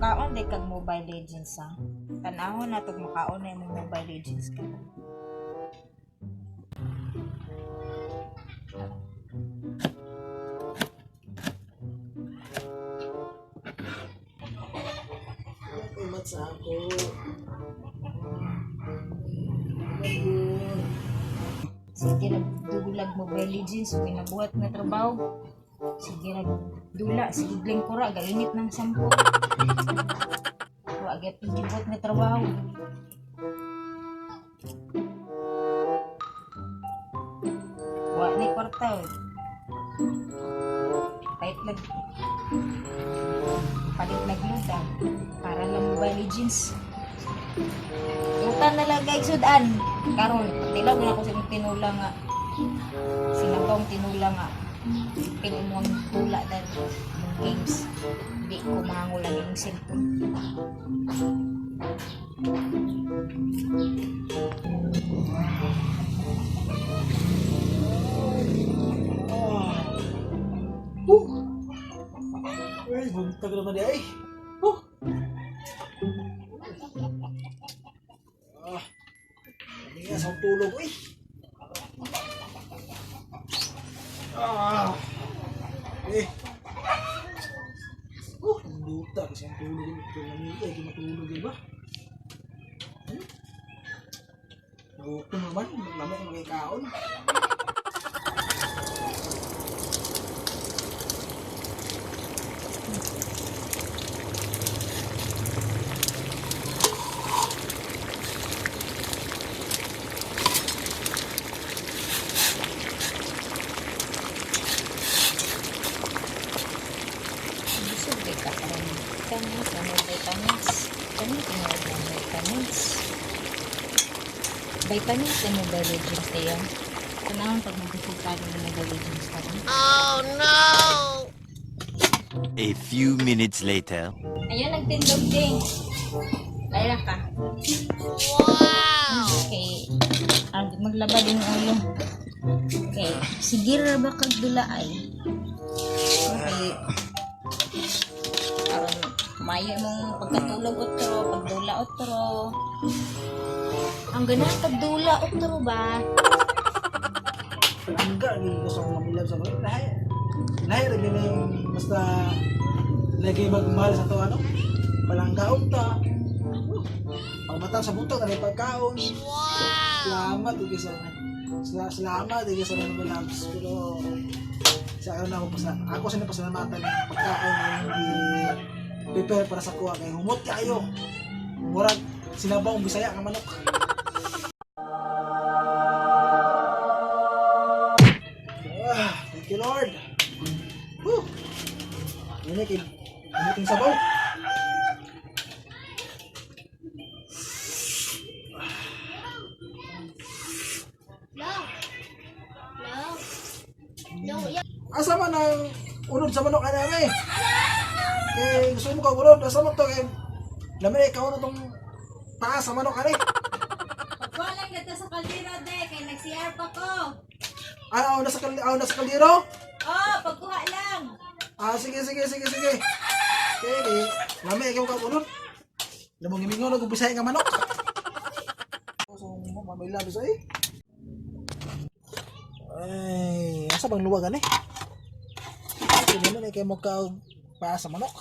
Makaon di kag Mobile Legends ha. Tanahon na tog makaon na imong Mobile Legends ka. Umat sa ako. Ayun. Sige nagdulag Mobile Legends ug ginabuhat nga trabaho. Sige nagdula, sige lingkura galinit ng sampo. Wa gyud gibuhat nga trabaho. Wa ni kwarta. Eh. Pait lag palit nagluta para lang Mobile Legends. Utan na lang kay sudan. Karon, tilaw na ako sa imong tinula nga. Sinabawng tinula nga. Pili mo ang tula dahil imong games. Hindi ko mangangulan yung cellphone. Ah. Huh. Ay, buntag naman di ay. Huh. Ah. Hindi nga sa tulog, uy. Ah. Eh. Oh, duta kasi ang tulog ito nami ay di matulog eh ba? Hmm? Nagutom naman, lamok na kay kaon. Busog kay ka karon. Vitamins, ano vitamins? Kani tinawag ng vitamins. Vitamins sa Mobile Legends tayo. Tanahon pag mabusog ka ng Mobile Legends karon. A few minutes later. Ayun, nagtindog din. Layla ka. Wow! Okay. Ah, maglaba din ulo. Okay. Sige ra ba kag dula ay? Okay. Aron mayo imong pagkatulog otro, pagdula otro. Ang ganahan kag dula otro ba? Palangga, hindi gusto akong mamilab sa mga. Lahi. Lahi rin yun yung basta lagi magmahal sa to ano. Palangga unta. Pagmata sa buntag na may pagkaon. Salamat igi sa salamat igi sa mga loves pero sa ano na ako pasala, ako sa pasalamatan ng pagkaon na hindi prepare para sa kuha kay humot kayo. Murag sinabawng Bisaya nga manok. Ah, thank you, Lord. Whew. Yun eh, kay sabaw. Asa man ang unod sa manok ana eh? Kay gusto mo ka unod, asa man to kay lamin eh kaon tong taas sa manok ani. Pagkuha lang dito sa kaldero de kay nag-CR pa ko. Ah, nasa nasa kaldero? Oh, pagkuha lang. Ah, sige, sige, sige, sige. Kay kay lami ikaw ka unod. Lamong imingon og bisaya nga manok. So, mamay labis ay. Ay, asa bang luwag ani? Kaya naman ay kay mo ka pa sa manok.